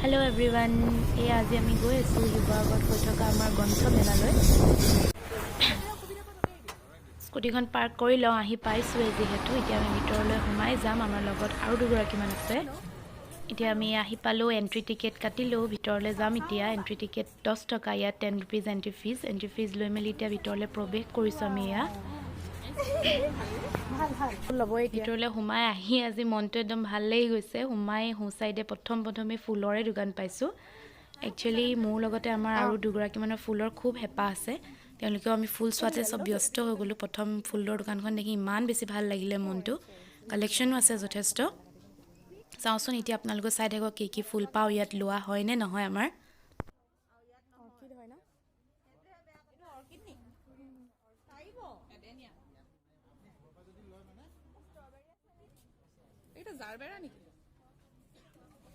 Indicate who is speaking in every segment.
Speaker 1: Hello' everyone, এই আজি আমি গৈ আছোঁ শিৱসাগৰত হৈ থকা আমাৰ গ্ৰন্থমেলালৈ। স্কুটিখন পাৰ্ক কৰি লওঁ। আহি পাইছোঁৱেই যিহেতু, এতিয়া আমি ভিতৰলৈ সোমাই যাম। আমাৰ লগত আৰু দুগৰাকীমান আছে। এতিয়া আমি আহি পালোঁ, এণ্ট্ৰি টিকেট কাটিলোঁ, ভিতৰলৈ যাম এতিয়া। এণ্ট্ৰি টিকেট 10 টকা ইয়াত, 10 rupees entry fees. Entry fees লৈ মেলি এতিয়া ভিতৰলৈ প্ৰৱেশ কৰিছোঁ আমি। এয়া ভিতৰলৈ সোমাই আহি আজি মনটো একদম ভাল লাগি গৈছে। সোমাই সোঁ চাইডে প্ৰথম প্ৰথমে ফুলৰে দোকান পাইছোঁ। একচুৱেলি মোৰ লগতে আমাৰ আৰু দুগৰাকীমানৰ ফুলৰ খুব হেঁপাহ আছে। তেওঁলোকেও আমি ফুল চোৱাতে চব ব্যস্ত হৈ গ'লোঁ। প্ৰথম ফুলৰ দোকানখন দেখি ইমান বেছি ভাল লাগিলে মনটো। কালেকশ্যনো আছে যথেষ্ট। চাওঁচোন এতিয়া, আপোনালোকে চাই থাকক কি কি ফুল পাওঁ ইয়াত, লোৱা হয়নে নহয় আমাৰ।
Speaker 2: অৰ্কিড হয় ন?
Speaker 3: অৰ্কিড নি? পাৰিব।
Speaker 2: এইটো জাৰবেৰা নেকি?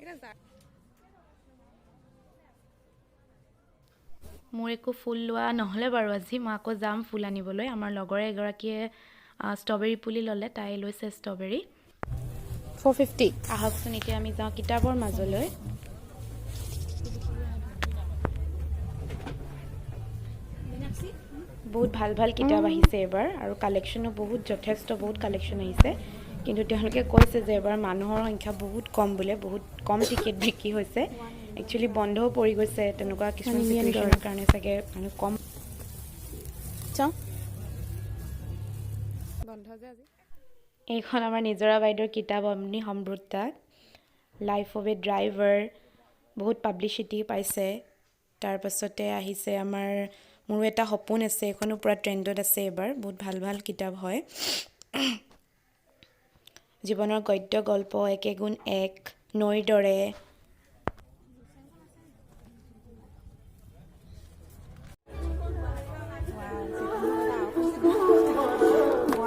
Speaker 2: এটা জাৰ।
Speaker 1: মোৰ একো ফুল লোৱা নহ'লে বাৰু আজি। মই আকৌ যাম ফুল আনিবলৈ। আমাৰ লগৰে এগৰাকীয়ে ষ্ট্ৰবেৰী পুলি ল'লে, তাই লৈছে ষ্ট্ৰবেৰী।
Speaker 2: 450।
Speaker 1: আহকচোন, এতিয়া আমি যাওঁ কিতাপৰ মাজলৈ। বহুত ভাল ভাল কিতাপ আহিছে এইবাৰ আৰু কালেকশ্যনো বহুত যথেষ্ট, বহুত কালেকশ্যন আহিছে। কিন্তু তেওঁলোকে কৈছে যে এবাৰ মানুহৰ সংখ্যা বহুত কম বোলে, বহুত কম টিকেট বিক্ৰী হৈছে। একচুৱেলি বন্ধও পৰি গৈছে, তেনেকুৱা কিছুমান
Speaker 2: Indian
Speaker 1: চিটুৱেশ্যনৰ কাৰণে চাগে মানুহ কম।
Speaker 2: চাওঁ, বন্ধ যে আজি।
Speaker 1: এইখন আমাৰ নিজৰা বাইদেউৰ কিতাপ, অগ্নি সম্ভ্ৰুতা, লাইফ অফ এ ড্ৰাইভাৰ, বহুত পাব্লিচিটি পাইছে। তাৰপাছতে আহিছে আমাৰ মোৰো এটা সপোন আছে, এইখনো পূৰা ট্ৰেণ্ডত আছে এইবাৰ। বহুত ভাল ভাল কিতাপ হয়। জীৱনৰ গদ্য গল্প, একে গুণ এক, নৈৰ দৰে।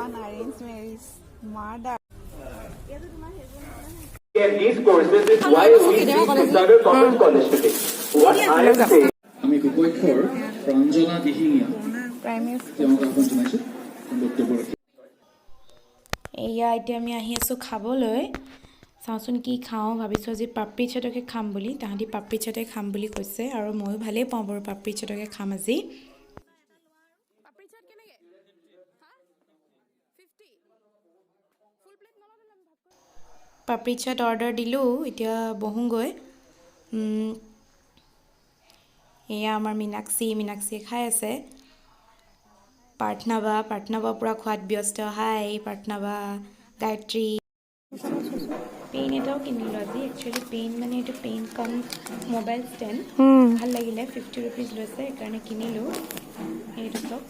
Speaker 3: One arrange marriage murder.
Speaker 4: And these courses is why we see Sivasagar Commerce College today. What I am saying
Speaker 5: আমি বিপক্ষৰ প্ৰাঞ্জনা দিহিঙীয়া
Speaker 3: প্ৰাইমেৰী
Speaker 5: তেওঁক আহ্বান জনাইছোঁ বক্তব্য ৰাখি।
Speaker 1: এয়া এতিয়া আমি আহি আছোঁ খাবলৈ। চাওঁচোন কি খাওঁ। ভাবিছোঁ আজি পাপৰি চাটকে খাম বুলি। তাহাঁতি পাপৰি চাটে খাম বুলি কৈছে আৰু ময়ো ভালেই পাওঁ বাৰু। পাপৰি চাটকে খাম আজি।
Speaker 2: পাপৰি চাট কেনেকে হা? 50 ফুল প্লেট নল'লে আমি ভাগ কৰি
Speaker 1: পাপৰি চাট অৰ্ডাৰ দিলোঁ, এতিয়া বহোঁগৈ। এয়া আমাৰ মীনাক্ষী, মীনাক্ষীয়ে খাই আছে। প্ৰাৰ্থনা বা, প্ৰাৰ্থনা বা পূৰা খোৱাত ব্যস্ত। হাই প্ৰাৰ্থনা বা, গায়ত্ৰী। পেইন এটাও কিনিলোঁ আজি। একচুৱেলি পেইন মানে এইটো পেইন কাম মোবাইল ষ্টেণ্ড। ভাল লাগিলে, 50 ৰুপিজ লৈছে, সেইকাৰণে কিনিলোঁ। এইটো চাওক।